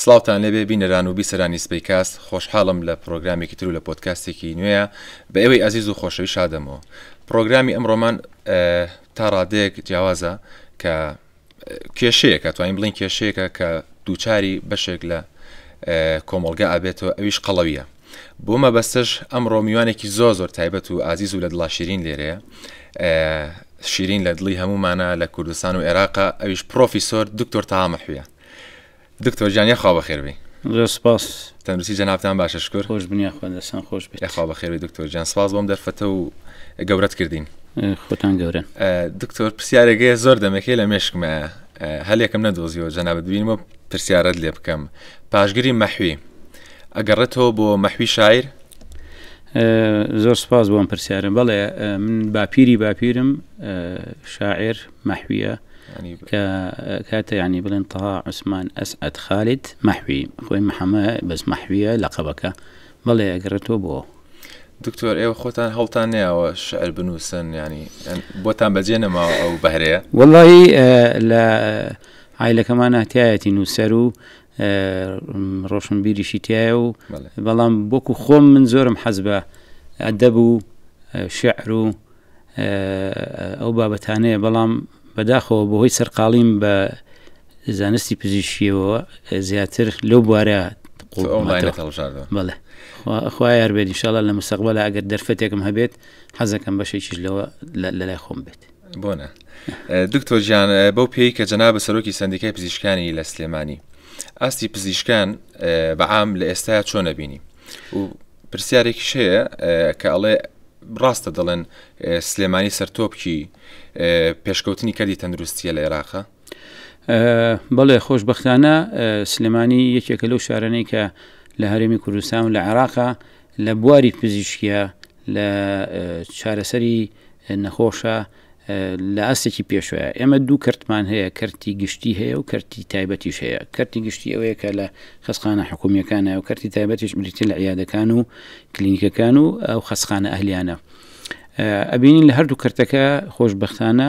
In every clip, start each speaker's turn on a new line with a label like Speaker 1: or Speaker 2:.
Speaker 1: سڵاوتان لێبێ بینەران و بیسەرانی سپەیکاست، خۆشحاڵم لە پڕۆگرامێکی تر و لە پۆدکاستێکی نوێیە بە ئێوەی ئازیز و خۆشەویست شادەمەوە. پڕۆگرامی ئەمڕۆمان تا ڕادەیەک جیاوازە کە کێشەیەکە توانین بڵین کێشەیەکە کە دووچاری بەشێک لە کۆمەڵگا ئابێتەوە ئەویش قەڵەویە بۆ مەبەستش ئەمڕۆ میوانێکی زۆر زۆر تایبەت و ئازیز و لە دڵا شیرین لێرەیە شیرین لە دڵی هەمومانە لە کوردستان و عێراقا ئەویش پرۆفیسۆر دکتۆر تامەحویە دکتۆر گیان یاخوا بەخێر بێی.
Speaker 2: زۆر سپاس.
Speaker 1: تەندروستی جەنابتان باشە شکر.
Speaker 2: خۆش بن یاخوا دەستان خۆش بێت.
Speaker 1: یاخوا بەخێر بێی دکتۆر گیان سپاس بۆم دەرفەتە و گەورەت کردین.
Speaker 2: خۆتان گەورەن.
Speaker 1: دکتۆر پرسیارێک هەیە زۆر دەمێکەی لە مێشکمە هەلێکم نەدۆزیەوە جەنابت ببینم و پرسیارت لێ بکەم پاشگری مەحوی ئەگەڕێتەوە بۆ مەحوی شاعیر؟
Speaker 2: زۆر سپاس بۆم پرسیارە بەڵێ من باپیری باپیرم شاعیر مەحویە کە کاتە یانی بڵێن تەها عوسمان ئەسعەد خالید مەحوی خۆی محەمە بەس مەحویە لەقەبەکە بەڵێ ئەگەڕێتەوە بۆ
Speaker 1: دکتۆر ئێوە خۆتان هەڵتان نەیاوە شعر بنووسن ینی بۆتان بەجێ نەماوە ئەو بەهرەیە
Speaker 2: وەڵی لە عیلەکەمانە تایەتی نووسەر و ڕۆشنبیریشی تایە و بەڵام بۆکو خۆم من زۆرم حەز بە ئەدەب و شعر و ئەو بابەتانەیە بەڵام بەداخەوە بەهۆی سەرقاڵیم بە زانستی پزیشکیەوە زیاتر لەو بوارە بەڵێ خوا یار بێت ئینشاءاللە لە مستەقبەلا ئەگەر دەرفەتێکم هەبێت حەزەکەم بەشێکیش لەوە لەلای خۆم بێت.
Speaker 1: بۆنە دکتۆر گیان بەو پێی کە جەنابە سەرۆکی سەندیکای پزیشکانی لە سلێمانی ئاستی پزیشکان بەعام لە ئێستا چۆن نەبینی و پرسیارێکیش هەیە کە ئەڵێ ڕاستە دەڵێن سلێمانی سەرتۆپکی پێشکەوتنی کەری تەندروستیە لە عێراقە؟
Speaker 2: بەڵێ خۆشببختانە سلێمانی یەکێکە لەو شارانەی کە لە هەرێمی کوردستان و لە عێراقا لە بواری پزیشکیە لە چارەسەری نەخۆشە لە ئاستێکی پێشوەیە ئێمە دوو کەرتمان هەیە کەرتی گشتی هەیە و کەرتی تایبەتیش هەیە کەرتی گشتی ئەوەیە کە لە خەستخانە حکومیەکانە و کەرتی تایبەتیش بریتیە لە عیادەکان و کلینیکەکان و ئەو خەستخانە ئەهلیانە ئەبینین لە هەردوو کەرتەکە خۆشببختانە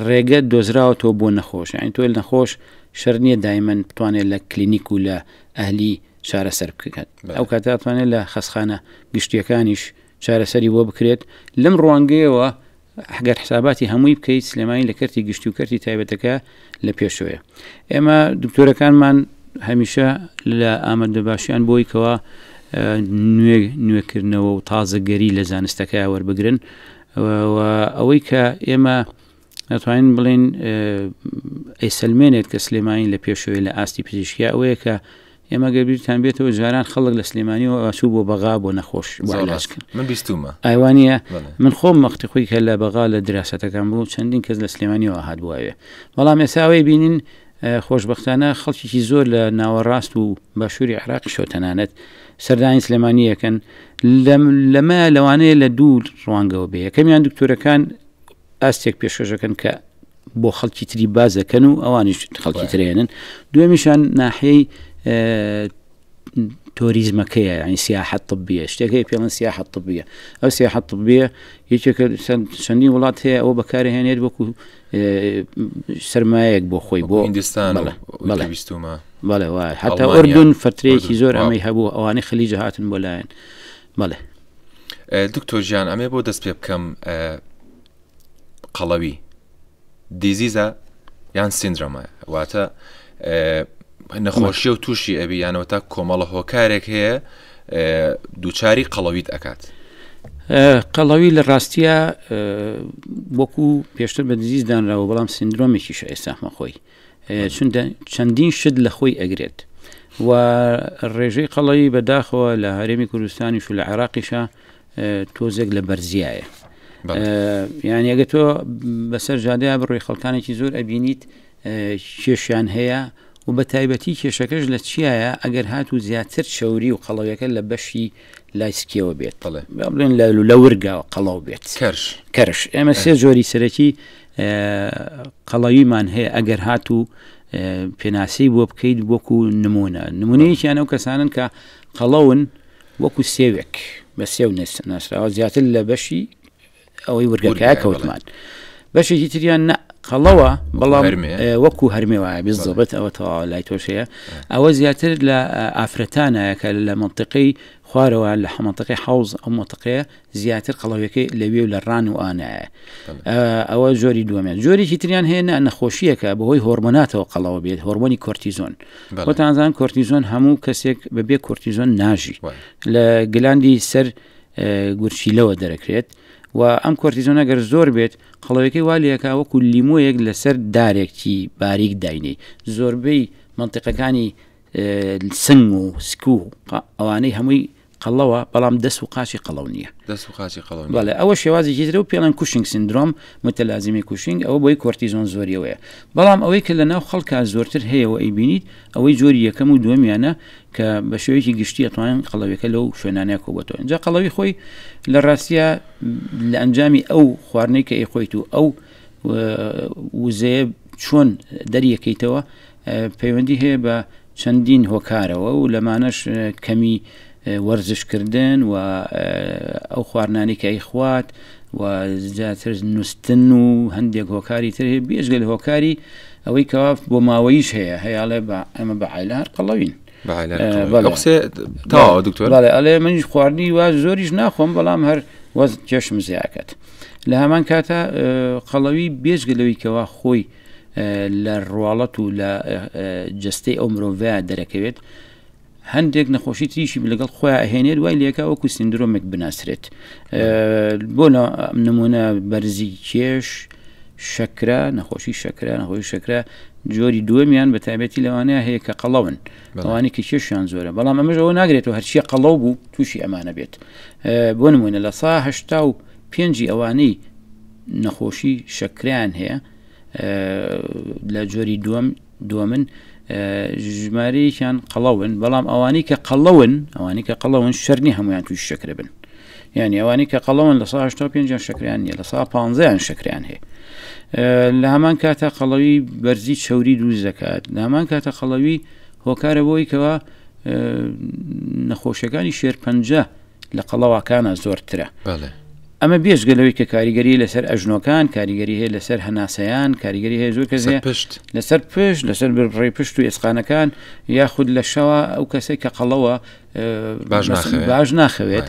Speaker 2: ڕێگە دۆزراوەتەوە بۆ نەخۆش یعنی تۆ نەخۆش شەر نییە دایمەن بتوانێت لە کلینیک و لە ئەهلی چارەسەر بکات ئەو کاتە ئەتوانێت لە خەستخانە گشتیەکانیش چارەسەری بۆ بکرێت لەم ڕوانگەیەوە ئەگەر حساباتی هەمووی بکەیت سلێمانی لە کەرتی گشتی و کەرتی تایبەتەکە لە پێشەوەیە ئێمە دکتۆرەکانمان هەمیشە لە ئامادەباشیان بۆی کەوا نوێ نوێکردنەوە و تازەگەری لە زانستەکە وەربگرن ئەوەی کە ئێمە ئەتوانین بڵێن ئەیسەلمێنێت کە سلێمانی لە پێشەوەی لە ئاستی پزیشکیا ئەوەیە کە ئێمە گەر بیرتان بێتەوە جاران خەڵک لە سلێمانیەوە ئەچوو بۆ بەغا بۆ نەخۆش بۆ عیلاج
Speaker 1: کردن. من بیستومە.
Speaker 2: ئای وانییە؟ من خۆم وەختی خۆی کە لە بەغا لە دراسەتەکان بوو چەندین کەس لە سلێمانیەوە هات بۆ ئەوێ بەڵام ئێستا ئەوەی بینین خۆشبەختانە خەڵکێکی زۆر لە ناوەڕاست و باشووری عێراقیشەوە تەنانەت سەردانی سلێمانی یەکەن لەمە لەوانەیە لە دوو ڕوانگەوە بێ یەکەمیان دکتۆرەکان ئاستێک پێشکەشەکەن کە بۆ خەڵکی تری باز دەکەن و ئەوانیش خەڵکی ترێنن دوێمیشان ناحیەی تۆریزمەکەیە ینی سیاحەت طبیە شتێک هەیە پێڵەن سیاحەت طبیە ئەو سیاحەت طبیە یەکێکە چەندین وڵات هەیە ئەوە بەکارهێنێت وەکو سرمایەک بۆ خۆی
Speaker 1: بۆ هندستان بەڵێ بیستومە
Speaker 2: بەڵێ وایە حتا ئۆردون فترەیەکی زۆر ئەمەی هەبوو ئەوانەی خلیج هاتن بۆ لایەن بەڵێ
Speaker 1: دکتۆر گیان ئەمێ بۆ دەست پێ بکەم قەڵەوی دیزیزە یان سیندرۆمە واتە نەخۆشیە و تووشی ئەبی یانەوە تا کۆمەڵە هۆکارێک هەیە دووچاری قەڵەویت ئەکات.
Speaker 2: قەڵەوی لە ڕاستیە وەکو پێشتر بە disease دانراوە بەڵام سندرۆمێکیشە ئێستاحمە خۆی چون چەندین شت لە خۆی ئەگرێت و ڕێژەی قەڵەوی بەداخەوە لە هەرێمی کوردستانیش و لە عێراقیشە تۆزێک لە بەرزیایە یان ئەگە تۆ بەسەر جادەیە بڕۆی خەڵکانێکی زۆر ئەبینیت کێشیان هەیە و بە تایبەتی کێشەکەش لە چیایە ئەگەر هات و زیاتر چەوری و قەڵەوەکە لە بەشی لای سکیەوە بێت بڵێن لە لە ورگاوە قەڵەو بێت
Speaker 1: کەرش
Speaker 2: کەرش ئێمە سێ جۆری سەرەکی قەڵەویمان هەیە ئەگەر هات و پێناسەی بۆ بکەیت وەکو نمونە نمونەیەکیان ئەو کەسانن کە قەڵەون وەکو سێوێک بە سێو ناسراوە زیاتر لە بەشی ئەوەی ورگەکە کەوتمان بەشێکی تریان نە. قەڵەوە بەڵام وەکو هەرمێ وایە بزەبت ئەوە تەواوە لای تۆش هەیە ئەوە زیاتر لە ئافرەتانە کە لە منطقەی خوارەوە لە حەمەتەقەی حەوز ئەو مەتەقەیە زیاتر قەڵەویەکەی لەوێ و لە ڕان و ئانایە ئەوە جۆری دووەمیان جۆرێکی تریان هەیە نا نەخۆشیەکە بەهۆی هۆرمۆناتەوە قەڵەوە بێت هۆرمۆنی کۆرتیزۆن خۆتانزان کۆرتیزۆن هەموو کەسێک بەبێ کۆرتیزۆن ناژی لە گلاندی سەر گورچیلەوە دەرەکرێت و ئەم کۆرتیزۆنە گەر زۆر بێت قەڵەوەکەی وا لەکە وەکو لیمۆیەک لەسەر دارێکی باریک داینەی زۆربەی منطقەکانی سنگ و سک و ئەوانەی هەمووی قەڵەوە بەڵام دەست و قاچی قەڵەو نییە.
Speaker 1: دەست و قاچی قەڵەو نییە.
Speaker 2: بەڵێ ئەوە شێوازێکی ترە و پێڵێن کوشینگ سیندرۆم، متلازمەی کوشینگ، ئەوە بۆی کۆرتیزۆن زۆریەوەیە. بەڵام ئەوەی کە لەناو خەڵکا زۆرتر هەیە و ئەیبینیت ئەوەی جۆری یەکەم و دووەمیانە کە بە شێوەیەکی گشتی ئەتوانین قەڵەویەکە لەو شوێنانەیە کۆبێتەوە. ئینجا قەڵەوی خۆی لە ڕاستیا لە ئەنجامی ئەو خواردنەی کە ئەیخۆیت و ئەو وزەیە چۆن دەریەکەیتەوە پەیوەندی هەیە بە چەندین هۆکارەوە و لەمانەش کەمی وەرزشکردن و ئەو خواردنانەی کە ئەیخوات و زیاتر نووستن و هەندێک هۆکاری تر هەیە بێجگە لە هۆکاری ئەوەی کەوا بۆ ماوەیش هەیە هەیاڵێ بە ئەمە بە عیلە هەر قەڵەوین
Speaker 1: دکتۆر
Speaker 2: ئەڵێ منیش خواردنی وا زۆریش ناخۆم بەڵام هەر وەز کێشم زیاکات لە هەمان کاتە قەڵەوی بێجگە لەوەی کەوا خۆی لە ڕواڵەت و لە جەستەی ئەو مرۆڤەیە دەرەکەوێت هەندێک نەخۆشی تریشی لەگەڵ خۆیان ئەهێنێت وای لەکە وەکو سندرۆمێک بناسرێت بۆ نمونە بەرزی کێش شەکرە نەخۆشی شەکرە نەخۆشی شەکرە جۆری دووەمیان بە تایبەتی لەوانەیە هەیە کە قەڵەون ئەوانەی کە کێشیان زۆرە بەڵام ئەمەش ئەوە ناگرێتەوە هەرچیە قەڵەو بوو تووشی ئەمانە بێت بۆ نمونە لە سا هەشتا و پێنجی ئەوانەی نەخۆشی شەکریان هەیە لە جۆری دووەم دووەمن ژمارەیەکیان قەڵەون بەڵام ئەوانەی کە قەڵەون ئەوانەی کە قەڵەون شەرنی هەمویان تووش شەکرە بن یعنی ئەوانەی کە قەڵەون لە سا پێنجیان شەکریان نیە لە سا پانزەیان شەکریان هەیە لە هەمان کاتە قەڵەوی بەرزی چەوری دروست دەکات لە هەمان کاتە قەڵەوی هۆکارە بۆی کەوا نەخۆشیەکانی شێرپەنجە لە قەڵەواکانە زۆرترە ئەمە بێجگە لەوەی کە کاریگەری لەسەر ئەژنۆکان کاریگەری هەیە لەسەر هەناسەیان کاریگەری هەیە زۆر کەس هەیە
Speaker 1: پشت
Speaker 2: لەسەر پشت لەسەر بڕی پشت و ئێسقانەکان یاخود لە شەوە ئەو کەسێک کە قەڵەوە
Speaker 1: باش ناخەوێت.
Speaker 2: باش ناخەوێت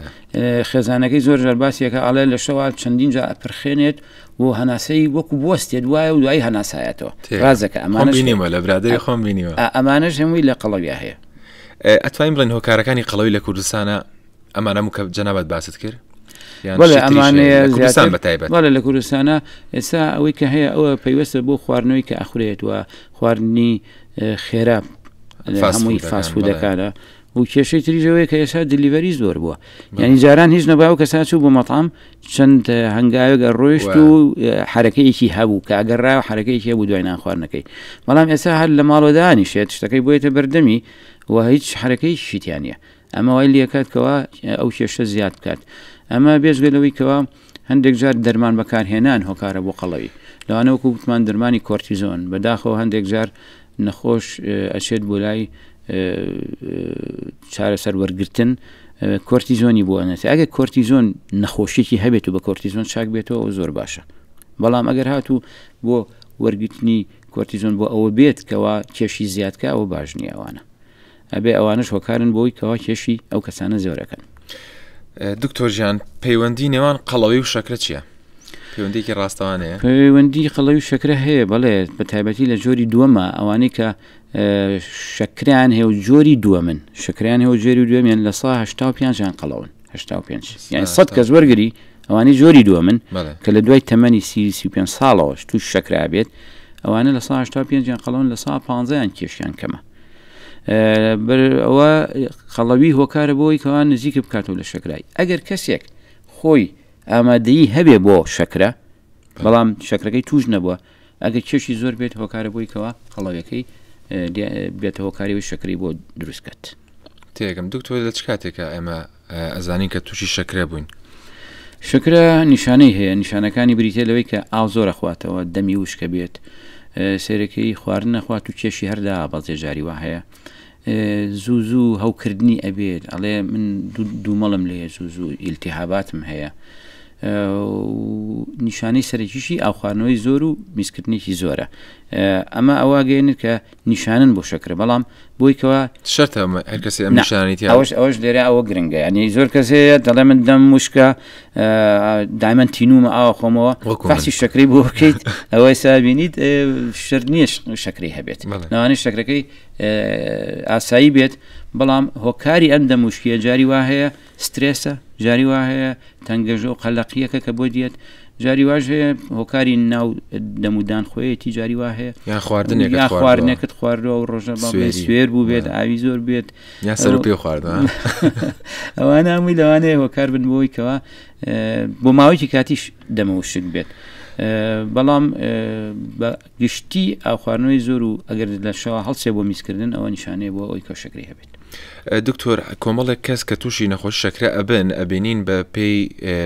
Speaker 2: خێزانەکەی زۆر جار باسیەکە ئاڵێ لە شەوە چەندین جار ئەپرخێنێت و هەناسەی وەکو بوەستێت وایە و دوایی هەناسایەتەوە ڕازەکە
Speaker 1: ئەمانە بینیوە لە برادری خۆم بینیوە
Speaker 2: ئەمانەش هەمووی لە قەڵەویا هەیە
Speaker 1: ئەتوانین بڵێن هۆکارەکانی قەڵەوی لە کوردستانە ئەمانە کە جەنابەت باست کرد
Speaker 2: کوردستان بەتایبەت بەڵێ لە کوردستانە ئێستا ئەوەی کە هەیە ئەوە پەیوەستە بۆ خواردنەوەی کە ئەخورێت و خواردنی خێرا هەمووی فاسفودەکانە و کێشەی تریژەوەی کە ئێستا دلیڤەری زۆر بووە یعنی جاران هیچ نەبا و کەسا چوو بۆ مەطعام چەند هەنگاوێک ڕۆیشت و حرەکەیەکی هەبوو کە ئەگەڕا و حرەکەیەکی هەبوو دوای نان خواردنەکەی بەڵام ئێستا هەر لە ماڵەوە دانیشێت شتەکەی بۆیەتە بەردەمی و هیچ حرەکەیشی تیا نییە ئەمە وای لێکات کەوا ئەو کێشە زیاد بکات ئەمە بێجگە لەوەی کەوا هەندێک جار دەرمان بەکارهێنان هۆکارە بۆ قەڵەوی لەوانە وەکو وتمان دەرمانی کۆرتیزۆن بەداخەوە هەندێک جار نەخۆش ئەچێت بۆ لای چارەسەر وەرگتن کۆرتیزۆنی بۆ ئەنێت ئەگەر کۆرتیزۆن نەخۆشیێکی هەبێت و بە کۆرتیزۆن چاک بێتەوە زۆر باشە بەڵام ئەگەر هاتوو بۆ وەرگرتنی کۆرتیزۆن بۆ ئەوە بێت کەوا کێشی زیادکە ئەوە باش نییە ئەوانە ئەبێ ئەوانش هۆکارن بۆی کەوا کێشی ئەو کەسانە زۆرەکەن.
Speaker 1: دکتۆر ژیان پەیوەندی نێوان قەڵەوی و شەکرە چییە؟ پەیوەندێکی ڕاستەوانەیە
Speaker 2: پەیوەندی قەڵەوی شەکرە هەیە بەڵێ بە تایبەتی لە جۆری دووەمە ئەوانەی کە شەکریان هەیە و جۆری دووەمن شەکریان هەیە و جۆری دووەمیان لە سا 85یان قەڵەون 85 یعنی 100 کەس وەرگری ئەوانەی جۆری دووەمن کە لە دوای تەمەنی 35 ساڵەوە توش شەکرا بێت ئەوانە لە سا 85یان قەڵەون لە سا 15یان کێشیان کەمە ئەوە قەڵەوی هۆکارە بۆی کەوا نزیک بکاتەوە لە شەکرای ئەگەر کەسێک خۆی ئامادەیی هەبێ بۆ شەکرە بەڵام شەکرەکەی توش نەبووە ئەگەر کێشی زۆر بێت هۆکارە بۆی کەوا قەڵەویەکەی بێتە هۆکاری و شەکری بۆ دروست کات.
Speaker 1: تێگەم دکتۆر لە چ کاتێکە ئێمە ئەزانین کە تووشی شەکرە بووین؟
Speaker 2: شەکرە نیشانەی هەیە نیشانەکانی بریتە لەوەی کە ئاو زۆر ئەخواتەوە دەمی وشکە بێت سێرەکەی خواردن نەخوات و کێشی هەردا بەزێ جاری وا هەیە زوو زوو هەوکردنی ئەبێت ئەڵێ من دوومەڵم لێ زوو زوو ئیلتیهاباتم هەیە. نیشانەی سەرەکیشی ئاوخواردنەوەی زۆر و میزکردنێکی زۆرە ئەمە ئەوە گەێنێت کە نیشانن بۆ شەکرە بەڵام بۆی کەوا
Speaker 1: شەرتە هەر کەسێ ئەم نیشانەی تیا
Speaker 2: ئەوەش ئەوەش لێرە ئەوە گرنگە یعنی زۆر کەس هەیە دەڵێ من دەم وشکە دایمەن تینومە ئاوە خۆمەوە
Speaker 1: وەکو من.
Speaker 2: فەحسی شەکرەی بۆ بکەیت ئەوەی سابینیت شەرت نییە شەکرەی هەبێت
Speaker 1: بەڵێ.
Speaker 2: لەوانەیە شەکرەکەی ئاسایی بێت بەڵام هۆکاری ئەم دەموشکیە جاری وا هەیە سترێسە، جاری وا هەیە تەنگەژە و قەلەقییەکە کە بۆ دیەت، جاری واش هەیە هۆکاری ناو دەم و دان خۆیەتی جاری وا هەیە
Speaker 1: یان خواردنێکت
Speaker 2: یا
Speaker 1: خواردووە.
Speaker 2: خواردنێکت خواردووە ئەو ڕۆژە با بڵێین
Speaker 1: سوێری.
Speaker 2: سوێر بوو بێت
Speaker 1: بەڵێ.
Speaker 2: ئاوی زۆر بێت
Speaker 1: یان سەر و پێ خواردووە.
Speaker 2: ئەوانە هەمووی لەوانەیە هۆکار بن بۆی کەوا بۆ ماوەیەکی کاتیش دەمە وشک بێت بەڵام بە گشتی ئاو خواردنەوەی زۆر و ئەگەر لە شەوا هەڵسێ بۆ میزکردن ئەوە نیشانەیە بۆ ئەوەی کە شەکرەی هەبێت.
Speaker 1: دکتۆر کۆمەڵێک کەس کە تووشی نەخۆش شەکرە ئەبن ئەبینین بە پێی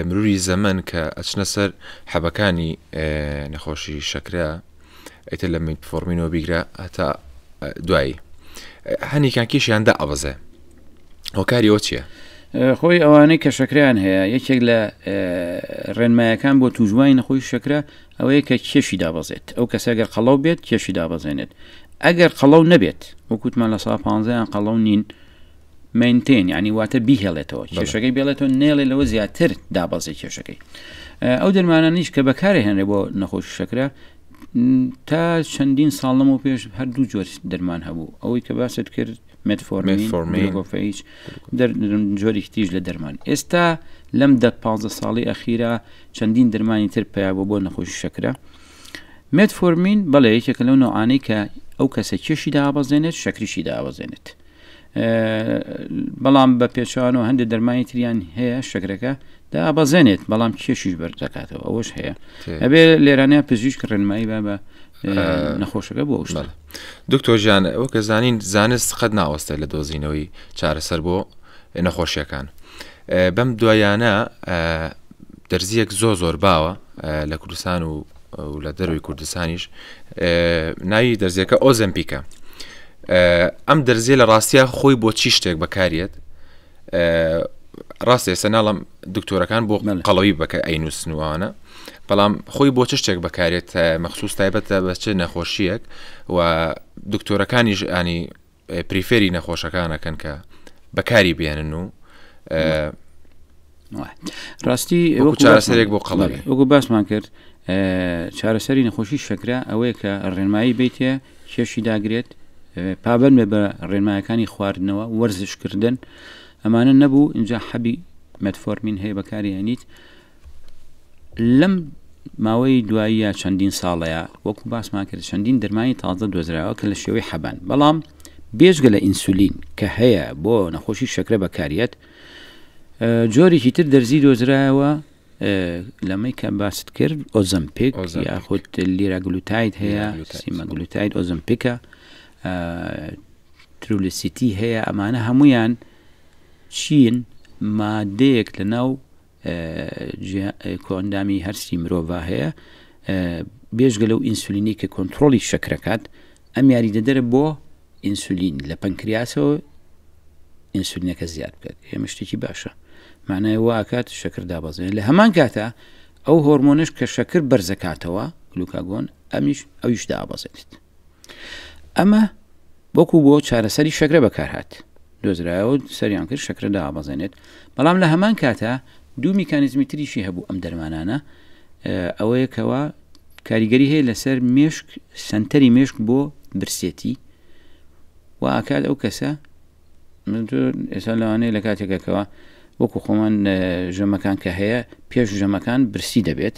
Speaker 1: مروری زەمەن کە ئەچنە سەر حەبەکانی نەخۆشی شەکرە ئیتر لە میتفۆرمینەوە بیگرە هەتا دوایی هەنێکیان کێشیان دائەبەزێ هۆکاری ئەوە چییە؟
Speaker 2: خۆی ئەوانەی کە شەکریان هەیە یەکێک لە ڕێنمایەکان بۆ تووشبووانی نەخۆشی شەکرە ئەوەیە کە کێشی دابەزێت ئەو کەسە گەر قەڵەو بێت کێشی دابەزێنێت ئەگەر قەڵەو نەبێت وەکوتمان لە سا پانزەیان قەڵەو نین مینتێن ینی واتە بیهێڵێتەوە کێشەکەی بێڵێتەوە نێڵێ لەوە زیاتر دابەزێ کێشەکەی ئەو دەرمانانیش کە بەکارهێنرێ بۆ نەخۆشی شەکرە تا چەندین ساڵ لەمەو پێش هەر دوو جۆر دەرمان هەبوو ئەوەی کە باست کرد مێتفۆرمین گلوکۆفەیج جۆرێکی تریش لە دەرمان ئێستا لەم دە پ ساڵی ئەخیرا چەندین دەرمانی تر پیا بۆ بۆ نەخۆشی شەکرە مێتفۆرمین بەڵێ یەکێکە لەو نەوعانەی کە ئەو کەسە کێشی دابەزێنێت شەکریشی دابەزێنێت بەڵام بە پێچوانەوە هەندێک دەرمانی تریان هەیە شەکرەکە دابەزێنێت بەڵام کێشیش بەرز دەکاتەوە ئەوەش هەیە ئەبێ لێرانە پزیشک ڕێنمایی با بە نەخۆشەکە بۆ شتە
Speaker 1: دکتۆر ژیان وەکە زانین زانست قەت ناوەستە لە دۆزینەوەی چارەسەر بۆ نەخۆشیەکان بەم دوایانە دەرزیەک زۆر زۆر باوە لە کوردستان و لە دەروی کوردستانیش ناوی دەرزیەکە ئۆزەمپیکە ئەم دەرزیە لە ڕاستە خۆی بۆ چی شتێک بەکارێت ڕاست ئێستا ناڵم دکتۆرەکان بۆ قەڵەوی بەکە ئەینووسنوانە بەڵام خۆی بۆ چ شتێک بەکارێت مەخصوص تایبەتە بە چ نەخۆشیەک و دکتۆرەکانیش ئەنی پریفێری نەخۆشەکانەکەن کە بەکاری بێنن و
Speaker 2: ڕاستی
Speaker 1: چارەسەرێک بۆ قەڵەوی
Speaker 2: وەکو باسمان کرد چارەسەری نەخۆشی شەکرە ئەوەیە کە ڕێنمایی بیتێ کێشی داگرێت پابند بێ بە ڕێنمایەکانی خواردنەوە وەرزشکردن ئەمانە نەبوو اینجا حەبی مەتفۆرمین هەیە بەکاری هێنیت لەم ماوەی دواییە چەندین ساڵەیە وەکو باسمان کرد چەندین دەرمانی تازە دۆزراوە کە لە شێوەی حەبان بەڵام بێجگە لە ئینسولین کە هەیە بۆ نەخۆشی شەکرە بەکاریەت جۆرێکی تر دەرزی دۆزرایەوە لەمەی کە باست کرد ئۆزەمپیک یاخود لیراگلوتاید هەیە سیمەگلوتاید ئۆزەمپیکە ترولسیتی هەیە ئەمانە هەمویان چین مادەیەک لە ناو کۆئەندامی هەرسی مرۆڤا هەیە بێژگە لەو ئینسولینی کە کۆنتترۆلی شەکرەکات ئەم یاریدەدەرە بۆ ئینسولین لە پەنکریاسەوە ئینسولینەکە زیاد بکات ئێمە شتێکی باشە معنای واکات شەکر دابەزێن لە هەمان کاتە ئەو هۆرمۆنش کە شەکر بەرزەکاتەوە گلوکاگۆن ئەمیش ئەویش دابەزێنێت ئەمە وەکو بۆ چارەسەری شەکرە بەکارهات دۆزرایەوە سەریان کرد شەکرە دابەزێنێت بەڵام لە هەمان کاتە دوو میکانیزمی تریشی هەبوو ئەم دەرمانانە ئەوەیە کەوا کاریگەری هەیە لەسەر مێشک سنتەری مێشک بۆ برسێتی و ئاکات ئەو کەسە من تۆ ئێستا لەوانەیە لە کاتێکەکەەوە وەکو خۆمان ژەمەکان کە هەیە پێش ژەمەکان برسی دەبێت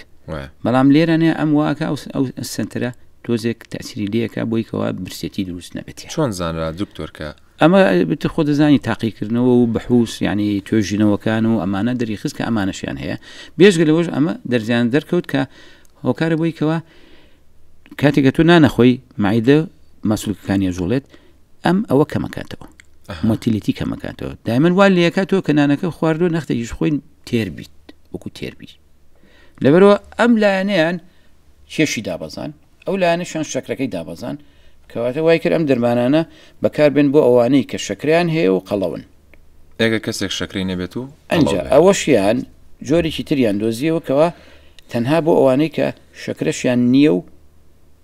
Speaker 2: بەڵام لێرەنێ ئەم واکە ئەو سنتەرە تۆزێک تەسیری لەکە بۆی کەەوە برسێتی دروست نەبێت
Speaker 1: چۆن زانرا دکتۆر کە
Speaker 2: ئەمە بتر خۆ دەزانی تاقیکردنەوە و بەحوس ینی توێژینەوەکان و ئەمانە دەریخست کە ئەمانەشیان هەیە بێژگە لەوەش ئەمە دەرزیان دەرکەوت کە هۆکارە بۆی کەەوە کاتێک تۆ نانەخۆی مایدە ماسولکەکانی ئەجوڵێت ئەم ئەوە کەمەکاتەوە مۆتیلیتی کەمەکاتەوە دایمەن وا لەکات تۆ کە نانەکە خواردووە نەختێکیش خۆی تێربیت وەکو تێربی لەبەرەوە ئەم لایەنەیان کێشی دابەزان ئەو لایەنەشیان شەکرەکەی دابەزان کەواتە وای کرد ئەم دەرمانانە بەکاربێن بۆ ئەوانەی کە شەکریان هەیە و قەڵەون
Speaker 1: ئەگەر کەسێک شەکرەی نەبێت و
Speaker 2: ئەنجا ئەوەشیان جۆرێکی تریان دۆزیەوە کەوا تەنها بۆ ئەوانەی کە شەکرەشیان نییە و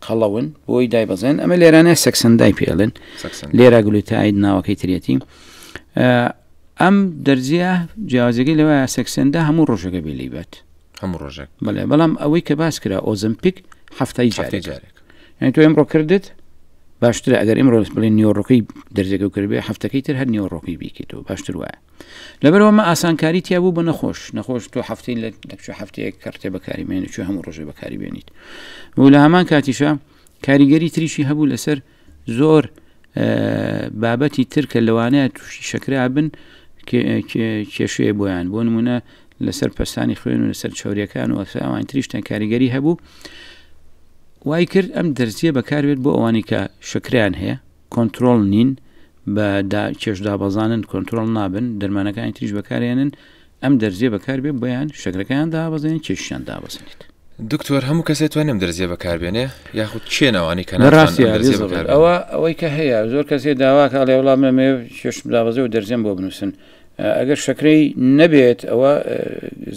Speaker 2: قەڵەون بۆی دایبەزێن ئەمە لێرانە سەکسەندای پێڵێن لێرا گلوتاید ناوەکەی ترێتی ئەم دەرزیە جیاوازەکەی لەوە سەکسەندا هەموو ڕۆژەکە بێ لی بێت
Speaker 1: هەموو ڕۆژێک
Speaker 2: بەڵێ بەڵام ئەوەی کە باس کرا ئۆزمپیک هەفتەی جارێک جارێک یعنی تۆ ئەمڕۆ کردت باشترە ئەگەر ئمڕۆ بڵێن نیۆڕۆکەی دەرزەکە کردبێ هەفتەکەی تر هەر نیۆڕۆکەی بیکەیتەوە باشتر وایە لەبەرەوە مە ئاسانکاری تیا بوو بە نەخۆش نەخۆش تۆ هەفتەی لە لەکچ هەفتەیەک کەڕتێ بەکاری بێنی چوو هەموو ڕۆژێ بەکاری بێنیت و لە هەمان کاتیشە کاریگەری تریشی هەبوو لەسەر زۆر بابەتی تر کە لەوانەیە تووشی شەکرا بن کێشەیە بۆیان بۆ نمونە لەسەر پەستانی خوێن و لەسەر چوریەکان و ئەوان تریشتان کاریگەری هەبوو وای کرد ئەم دەرزیە بەکاربێت بۆ ئەوانی کە شکریان هەیە کۆنتترۆل نین بە کێش دابەزانن کۆنتترۆل نابن دەرمانەکانی تریش بەکارێنن ئەم دەرزیە بەکاربێ بۆیان شەکرەکەیان دابەزێنێت کێشیان دابەزێنێت.
Speaker 1: دکتۆر هەموو کەسێ توانێ ئەم دەرزیە بەکاربێنێ یاخود کێن ئەوانەی کە
Speaker 2: لە
Speaker 1: ناتوانن ئەم
Speaker 2: ڕاستیا
Speaker 1: دەرزیە
Speaker 2: بێزەڵێت
Speaker 1: بەکاربێنن؟
Speaker 2: ئەوە ئەوەی کە هەیە زۆر کەسێ داواکە ئەڵێ وەڵا من ئەمەوێ کێشم دابەزێ و دەرزیەم بۆ بنووسن ئەگەر شەکرەی نەبێت ئەوە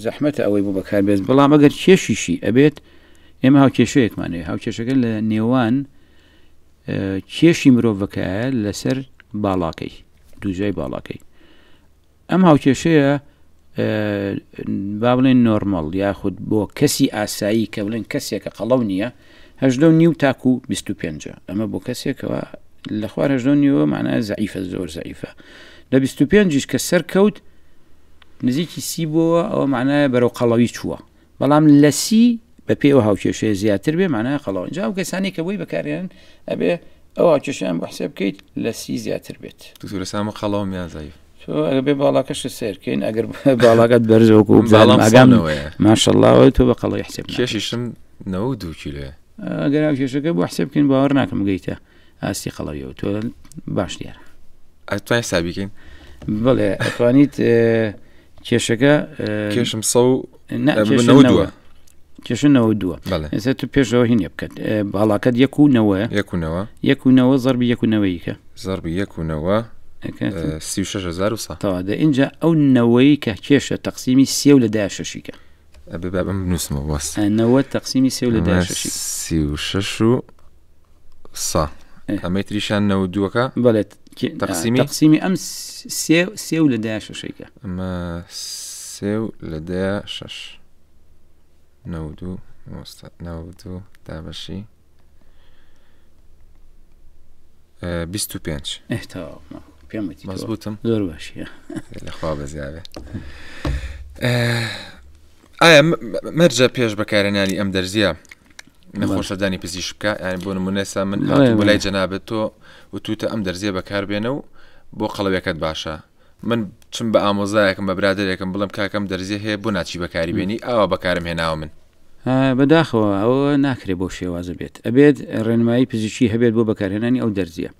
Speaker 2: زەحمەتە ئەوەی بۆ بەکاربێت بەڵام ئەگەر کێشیشی ئەبێت ئێمە هاوکێشەیەکمان هەیە هاوکێشەکە لە نێوان کێشی مرۆڤەکەیە لەسەر باڵاکەی دووجای باڵاکەی ئەم هاوکێشەیە با بڵێن نۆرمەڵ یاخود بۆ کەسی ئاسایی کە بڵێن کەسێکە قەڵەو نییە هەژدە و نیو تاکو 25 ئەمە بۆ کەسێکەوە لە خوار هەژدە و نیوە معنای زەعیفە زۆر زەعیفە لە 25یش کە سەرکەوت نزیکی سی بۆوە ئەوە معنای بەرەو قەڵەوی چووە بەڵام لە سی بە پێی ئەو هاوکێشەیە زیاتر بێ معنای قەڵەوە اینجا ئەو کەسانی کە بۆی بەکارێن ئەبێ ئەو هاوکێشەیان بۆ حسێب بکەیت لە سی زیاتر بێت.
Speaker 1: دکتۆر ئەسا من قەڵەوم یان زەعیف؟
Speaker 2: تۆ ئەگەر بێ باڵاکەشت سەیر کەین ئەگەر باڵاکەت بەرزە وەکو
Speaker 1: من باڵام
Speaker 2: بزانم ئاگام
Speaker 1: سەد نەوەیە.
Speaker 2: ماشەڵڵا تۆ بە قەڵەوی حسێب ناکرێت.
Speaker 1: کێشیشم 92 کیلۆیە.
Speaker 2: ئەگەر هاوکێشەکە بۆ حسێب بکەین باوەڕ ناکەم بگەیتە ئاستی قەڵەویەوە تۆ باش دیارە.
Speaker 1: ئەتوانین حسابی کەین؟
Speaker 2: بەڵێ ئەتوانیت کێشەکە
Speaker 1: کێشم سە و نەوە دووە.
Speaker 2: کێشە نەوە دووە ئێستا تو پێشەوە هینێ بکەت باڵاکەت یەک و نەوە
Speaker 1: یەک و نەوە
Speaker 2: یەک و نەوە زەربی یەک و نەوەیکە
Speaker 1: زەربی یەک و نەوە 36
Speaker 2: تەوا دە اینجا ئەو نەوەی کە کێشە تەقسیمی سێ و لە دا شەشیکە
Speaker 1: ئەبێ با بم بنووسمەوە بەس
Speaker 2: نەوە تەقسیمی سێ و لە دا شەشی
Speaker 1: 36 و سا ئەمەی تریشان نەوە دووەکە
Speaker 2: بەڵێت
Speaker 1: تەقسیمی
Speaker 2: تەقسیمی ئەم سێ سێ و لە دا شەشێکە
Speaker 1: ئەمە سێ و لە دە شەش نەوە دوو نەوە دوو دابەشی 25
Speaker 2: پێم
Speaker 1: مەزبوتم
Speaker 2: زۆر باشە
Speaker 1: لەخوا بەزیاێ ئایا مەرجە پێش بەکارهێنانی ئەم دەرزیە نەخۆش سەردانی پزیشک بکە یان بۆ نمونە ئێستا من هاتووم بۆ لای جەنابت تۆ وتوتە ئەم دەرزیە بەکاربێنە و بۆ قەڵەویەکەت باشە من چم بە ئامۆزایەکم بە برادێکم بڵم کاکەم دەرزیە هەیە بۆ ناچی بەکاری بێنی ئاوا بەکارم هێناوە من
Speaker 2: بەداخەوە ئەوە ناکرێت بۆ شێوازە بێت ئەبێت ڕێنمایی پزیشکی هەبێت بۆ بەکارهێنانی ئەو دەرزیە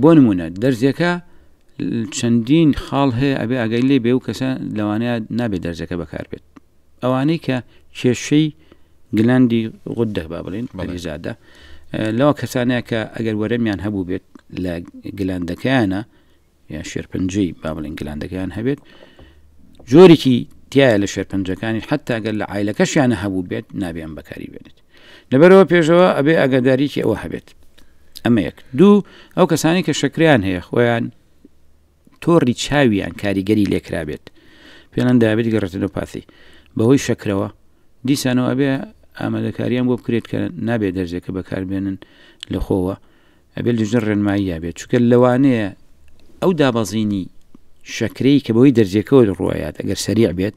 Speaker 2: بۆ نمونە دەرزیەکە چەندین خاڵ هەیە ئەبێ ئاگای لێ بێ و کەسە لەوانەیە نابێت دەرزەکە بەکاربێت ئەوانەی کە کێشەی گلاندی غدە با بڵێن بەریزادە لەوە کەسانەیە کە ئەگەر وەرەمیان هەبوو بێت لە گلاندەکەیانە یان شێرپەنجەی با بڵێن گلاندەکەیان هەبێت جۆرێکی تایە لە شێرپەنجەکانی حتا گەر لە عیلەکەشیانە هەبوو بێت نابێ ئەم بەکاری بێنێت لەبەرەوە پێشەوە ئەبێ ئاگاداریکی ئەوە هەبێت ئەمە یەک دوو ئەو کەسانی کە شەکریان هەیە خۆیان تۆڕی چاویان کاریگەری لێکرابێت پێڵەن دابێت گەڕێتنۆپاتی بەهۆی شەکرەوە دیسانەوە ئەبێ ئامادەکاریان بۆ بکرێت کە نابێت دەرزێکە بەکاربێنن لە خۆوە ئەبێت لیژنە ڕێنماییە بێت چونکە لەوانەیە ئەو دابەزینی شەکرەی کە بەهۆی دەرزیەکەوە ڕوایات ئەگەر سەریع بێت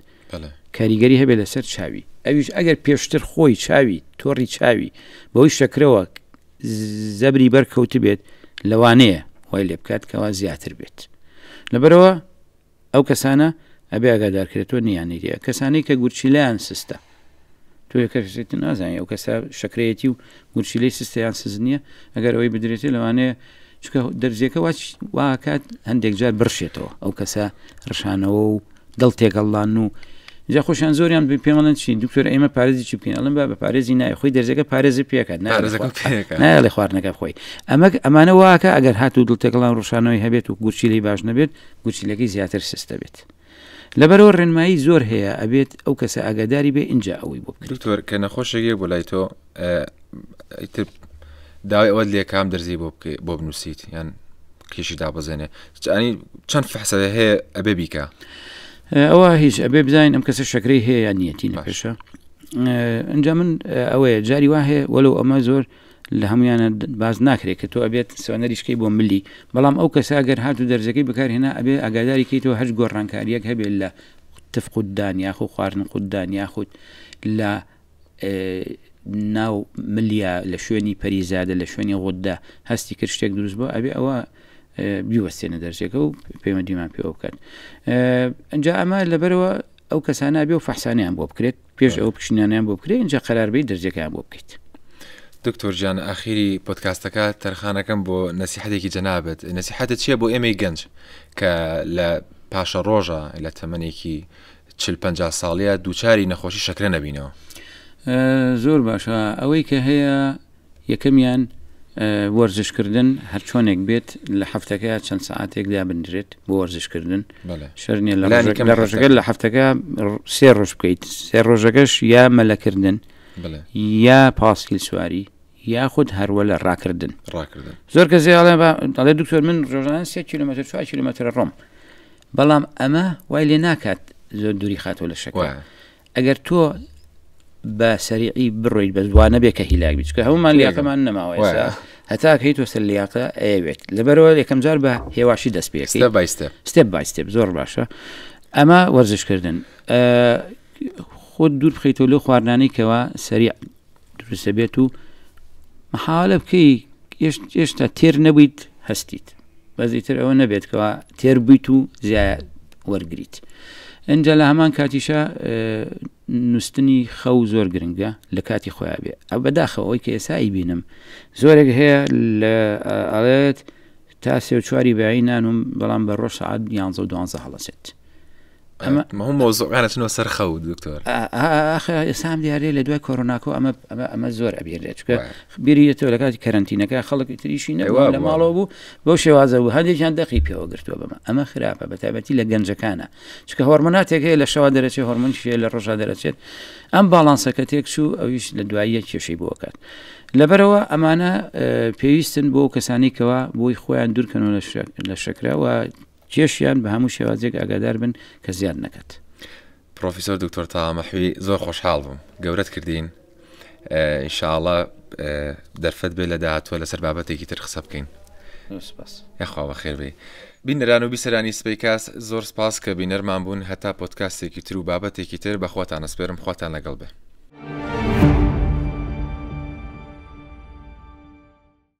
Speaker 2: کاریگەری هەبێت لەسەر چاوی ئەویش ئەگەر پێشتر خۆی چاوی تۆڕی چاوی بەهۆی شەکرەوە زەبری بەرکەوت بێت لەوانەیە وای لێ بکات کەوا زیاتر بێت لەبەرەوە ئەو کەسانە ئەبێ ئاگادار کرێتەوە نیانەی تێ کەسانەی کە گورچیلەیان سستە تۆ کەسێت نازانانی ئەو کەسە شەکرەیەتی و گورچیلەی سستە یان سز نییە ئەگەر ئەوەی بدرێتێ لەوانەیە چکە دەرزیەکە واچ واکات هەندێک جار بڕشێتەوە ئەو کەسە ڕشانەوە و دڵ تێکەڵان و جا خۆشیان زۆریان پێمەڵێن چی دکتۆر ئێمە پارێزی چی بکەین ئەڵێن با بە پارێزی نای خۆی دەرزەکە پارێزی پێکات نایڵێ خواردنەکە خۆی ئەمە ئەمانە واکە ئەگەر هاتوو دڵ تێکەڵان ڕشانەوەی هەبێت و گورچیلەی باش نەبێت گورچیلەکەی زیاتر سست دەبێت. لەبەرەوە ڕێنمایی زۆر هەیە ئەبێت ئەو کەسە ئاگاداری بێ ئینجا ئەوەی بۆ بکرێت.
Speaker 1: دکتۆر کە نەخۆشێک یە بۆ لای تۆ ئیتر داوای ئەوەت لێ کام دەرزی بۆ بکەی بۆ بنووسیت یان کێشی دابەزێنێ ئەنی چەند فحسە هەیە ئەبێ بیکە
Speaker 2: ئەوە هیچ ئەبێ بزانین ئەم کەسە شەکرەی هەیە یان نیەتی لە پێشە ئەنجا من ئەوەیە جاری وا هەیە وەلو ئەمە زۆر لە هەمویانە باز ناکرێت کە تۆ ئەبێت سۆنەریشکەی بۆ ملی بەڵام ئەو کەسە گەر هات و دەرزەکەی بەکارهێنا ئەبێ ئاگاداری کەیتەوە هەر گۆڕانکاریەک هەبێت لە تف قوتدان یاخود خواردن قوتدان یاخود لە ناو ملیا لە شوێنی پەریزادە لە شوێنی غودە هەستی کرد شتێک دروست بوو ئەبێ ئەوە بیوەستێنە دەرزیەکە و پەیوەندیمان پێوە بکات ئەجا ئەمە لەبەرەوە ئەو کەسانە بێ و فەحسانیان بۆ بکرێت پێش ئەو پشینانیان بۆ بکرێت اینجا قەرار بێت دەرزیەکەیان بۆ بکەیت.
Speaker 1: دکتۆر گیان ئاخیری پۆدکاستەکە تەرخانەکەم بۆ نەسیحەتێکی جەنابت نەسیحەتت چییە بۆ ئێمەی گەنج کە لە پاشە ڕۆژە لە تەمەنێکی چل پ ساڵیە دووچاری نەخۆشی شەکرە نەبینەوە؟
Speaker 2: زۆر باشە ئەوەی کە هەیە یەکەمیان وەرزشکردن هەرچۆنێک بێت لە هەفتەکە چەند سعاتێک دابنرێت بۆ وەرزشکردن شەر نیە لە ڕۆژەکە لە هەفتەکە سێ ڕۆژ بکەیت سێ ڕۆژەکەش یا مەلەکردن یا پاسکیل سواری یاخود هەروەلە ڕاکردن
Speaker 1: ڕاکردن
Speaker 2: زۆر کەسێ ئەڵێ دکتۆر من ڕۆژانە سێ کیلومتر 4 کیلومتر ڕۆم بەڵام ئەمە وای لێ ناکات زۆر دووری خاتەوە لە شەکر ئەگەر تۆ بە سەریعی بڕۆیت بەس وا نەبێ کە هیلاک بیت چونکە هەمومان لیاقەمان نەماوە ئێستا هەتا کەی تۆ سەر لیاقە ئەیەوێت لەبەرەوە یەکەم جار بە هێواشی دەست پێ
Speaker 1: ستێپ بای ستێپ
Speaker 2: ستێپ بای ستێپ زۆر باشە ئەمە وەرزشکردن خۆت دوور بخەیتەوە لەو خواردنانەی کەوا سەریع دروستە بێت و محاولە بکەی هێشتا تێر نەبوویت هەستیت بەس ئیتر ئەوە نەبێت کەوا تێر بوویت و زیاد وەرگریت ئەجا لە هەمان کاتیشە نووسنی خەو زۆر گرنگە لە کاتی خۆیان بێ ئەو بەداخەوە ئەوەی کە ئێسا بینم زۆرێک هەیە لە ئەڵێت تا سێ و چواری بایی نانم بەڵام بە ڕۆژ سعات یانزە و دوانزە هەڵەسێت
Speaker 1: ئەمە هەموو مەوزوعەکان ئەچنەوە سەر خەو دکتۆر.
Speaker 2: ئاخ ئێسام دیارەیە لە دوای کۆرۆناکۆ ئەمە ئەمە ئەمە زۆر ئەبینرێت چونکە بیری یەتەوە لە کاتی کەرەنتینەکە خەڵک ئیتریشی نەبوو لە ماڵەوە بوو بەو شێوازە بوو هەندێکیان دەقی پێوە گرتووە بەمە ئەمە خراپە بە تایبەتی لە گەنجەکانە چونکە هۆرمۆناتێک هەیە لە شەوا دەرەچێت هۆرمۆنیش هەیە لە ڕۆژا دەرەچێت ئەم باڵانسەکە تێکچوو ئەویش لە دواییە کێشەی بۆ ئەکات لەبەرەوە ئەمانە پێویستن بۆ کەسانی کەوا بۆی خۆیان دوورکەنەوە لە شەکرە و کێشیان بە هەموو شێوازێک ئاگادار بن کە زیاد نەکات.
Speaker 1: پرۆفیسۆر دکتۆر تاها مەحوی زۆر خۆشحاڵ بووم گەورەت کردین ئینشاءاللە دەرفەت بێ لە داهاتووە لەسەر بابەتێکی تر قسە بکەین
Speaker 2: سپاس.
Speaker 1: یاخوا بەخێر بێی. بینەران و بیسەرانی سپەیکاست زۆر سپاس کە بینەرمان بوون هەتا پۆدکاستێکی تر و بابەتێکی تر بە خواتان ئەسپێرم خواتان لەگەڵ بێ.